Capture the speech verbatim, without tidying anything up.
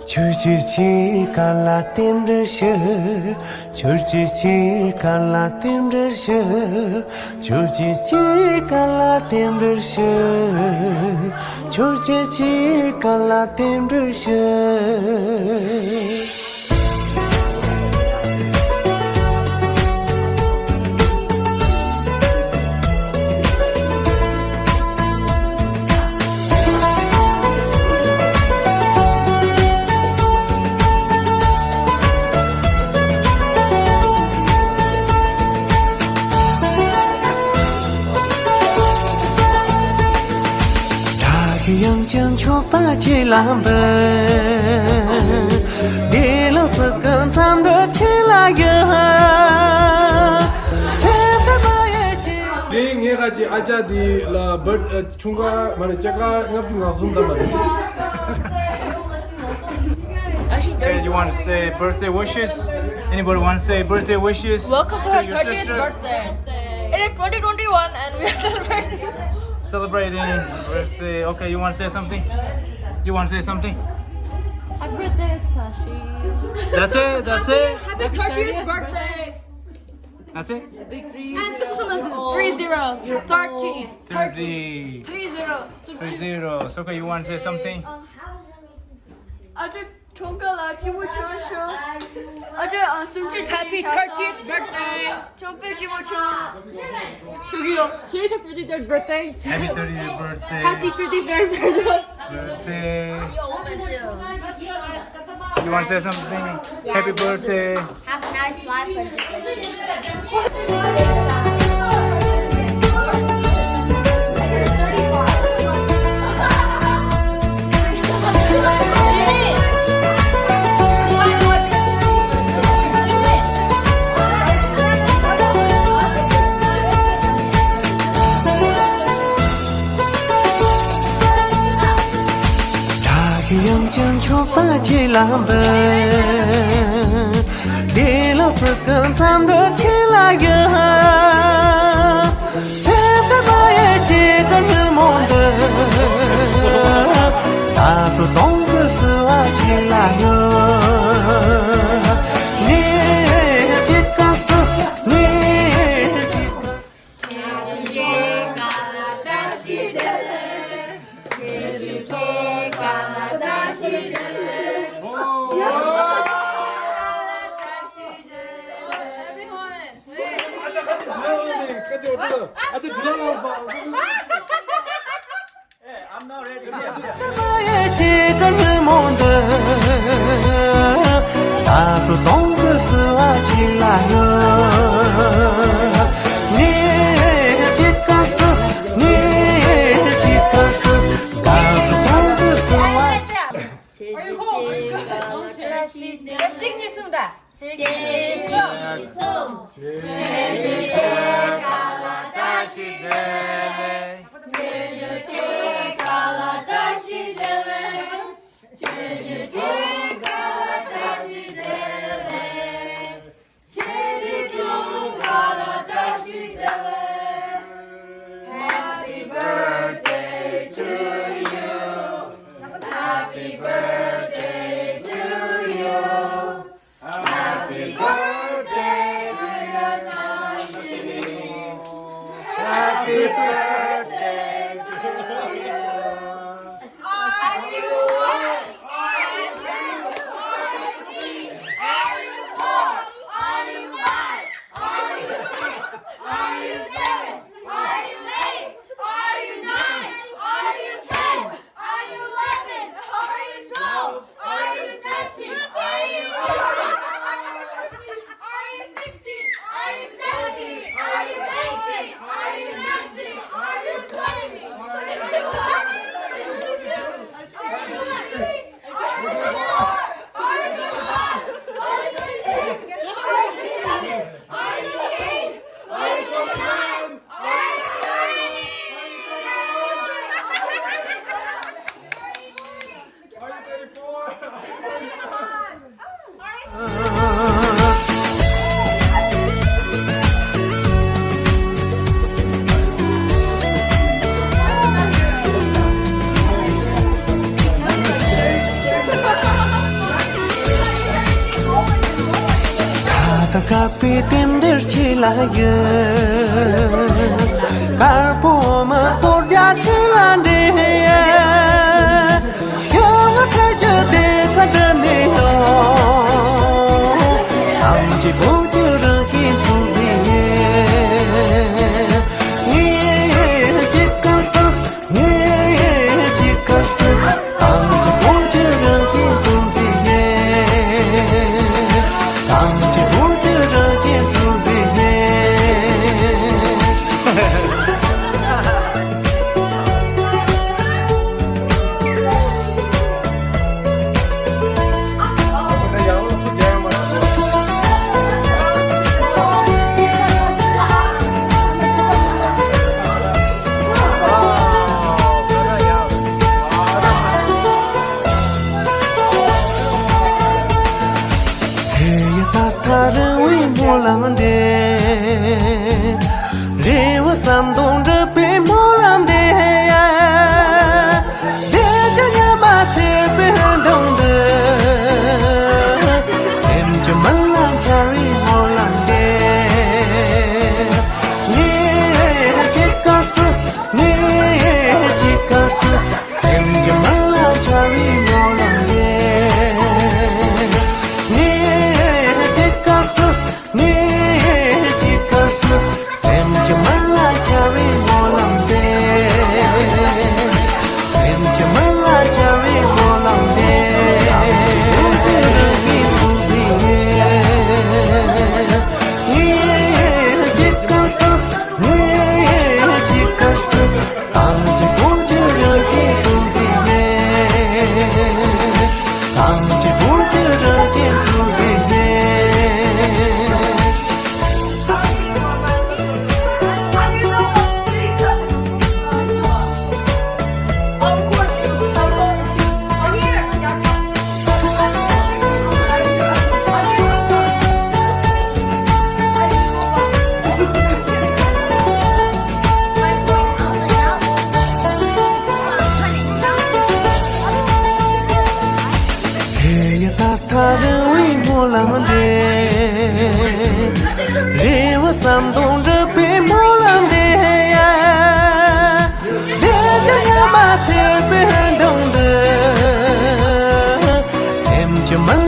ཆོས་ཀྱི་ཆོས་ག་ལ་རྟེན་འབྲེལ་ཞུ། ཆོས་ཀྱི་ཆོས་ག་ལ་རྟེན་འབྲེལ་ཞུ། ཆོས་ཀྱི་ཆོས་ག་ལ་རྟེན་འབྲེལ་ཞུ། ཆོས་ཀྱི་ཆོས་ག་ལ་རྟེན་འབྲེལ་ཞུ། དགྲ་གི་ཡང་ཅན་ཆོག་པ་ཅི་ལ་འབུལ། དེ་ལོ་ཚིག་གི་མཚམས་འདྲི་ཆེ་ལ་ཡོད། སེམས་ཁ་མ་ཡེ་ཅི། དེ་ངས་ཁ་ཅིག་ཨ་ཅག་དེ་ལ་བར་ཆུང་ཁ་མ་རེད། སྐྱེས་སྐར་ལྔ་བཅུ་ང་གསུམ་ད་མ་རེད། Okay, you want to say birthday wishes? Anybody want to say birthday wishes? Welcome to to our your thirtieth sister? Birthday. It is twenty twenty-one and we are celebrating. Celebrating birthday. Okay, you want to say something? You want to say something? Happy birthday, Tashi. That's it. That's it. Happy thirtieth birthday. That's it. Big three. Emphasis on the three zero. You're thirty. Thirty. Three zero. Three zero. So, okay, you want to say something? ཨ་ཅེ་ཁྲོམ་ཁ་ལ་སྐྱིད་པོ་བྱུང་ཤོག་ཨ་ཅེ་ཨ་སུམ་ཅུ་Happy thirtieth birthday. ཁྲོམ་པའི་སྐྱིད་པོ་བྱུང་ཤོག Today's your fifty-third birthday. Happy thirtieth birthday. Happy fifty-third birthday. Birthday. You want to say something? Yeah. Happy birthday. Have a nice life and བྲག་གི་ཡང་ཅན་ཆོག་པ་ཅི་ལ་འབུལ། དེ་ལོ་ཚིག་གི་མཚམས་འདྲི་ཆེ་ལ་ཡོད། སེམས་ཁ་མ་ཡེ་ཅི་ག་ཉིན་མོ་འདི། ད་དུ་གཏོང་གི་བསུ་བ་ཅི་ལ་ཡོད། ངས་ཅི་ག་བསུ། ངས་ཅི་ག་བསུ། གཅིག་གཉིས་གསུམ་ད། གཅིག་གཉིས་གསུམ། Happy birthday to you. Happy birthday to you. Happy birthday, dear Tashini. Happy birthday to you. དཀར་པོའི་རྟེན་འདིར་ཁྱེད་ལ་ཡོད། དཀར་པོ་མི་སོར་རྒྱ་ཁྱེད་ལ་འདྲེན། ཡོད་ང་ཁ་རྒྱུ་དེ་ཁ་བྲལ་ནས་ཡོང་། ཐམས་ཅད་བོད་ཀྱི་རང་བཞིན་ཚུལ་ཟིན་ཡོད། ངས་ཅི་དགར་སྲིད། ངས་ཅི་དགར་སྲིད། ཐམས་ཅད་བོད་ཀྱི་རང་བཞིན་ཚུལ་ཟིན་ཡོད། ཐམས་ཅད་བོད་ཀྱི་རང་བཞིན་ཚུལ་ཟིན་ཡོད། ཚེ་ཡི་ད་ལྟ་རིང་བའི་སྨོན་ལམ་འདེབས། རེ་བ་བསམ་དོན་འགྲུབ་པའི་སྨོན་ལམ་འདེབས། བདེ་སྐྱིད་ཉི་མ་ཟེར་བའི་གདོང་དུ། སེམས་ཀྱི་མི་ལ་འཆར་བའི་སྨོན་ལམ་འདེབས། ངས་ཅི་དགར་སྲིད། ངས་ཅི་དགར་སྲིད། སེམས་ཀྱི་མི་ལ་འཆར་བའི་སྨོན་ལམ་འདེབས། ངས་ཅི་དགར་སྲིད། ངས་ཅི་དགར་སྲིད། སེམས་ཀྱི་མི་ལ་འཆར་བའི་སྨོན་ལམ་འདེབས། སེམས་ཀྱི་མི་ལ་འཆར་བའི་སྨོན་ལམ་འདེབས། ཐམས་ཅད་བོད་ཀྱི་རང་བཞིན་ཚུལ་ཟིན་ཡོད། ངས་ཅི་དགར་སྲིད། ངས་ཅི་དགར་སྲིད། ཐམས་ཅད་བོད་ཀྱི་རང་བཞིན་ཚུལ་ཟིན་ཡོད། ཐམས་ཅད་བོད་ཀྱི་རང་བཞིན་ཚུལ་ཟིན་ཡོད། ཚེ་ཡི་ད་ལྟ་རིང་བའི་སྨོན་ལམ་འདེབས། རེ་བ་བསམ་དོན་འགྲུབ་པའི་སྨོན་ལམ་འདེབས། བདེ་སྐྱིད་ཉི་མ་ཟེར་བའི་གདོང་དུ། སེམས་ཀྱི་མི་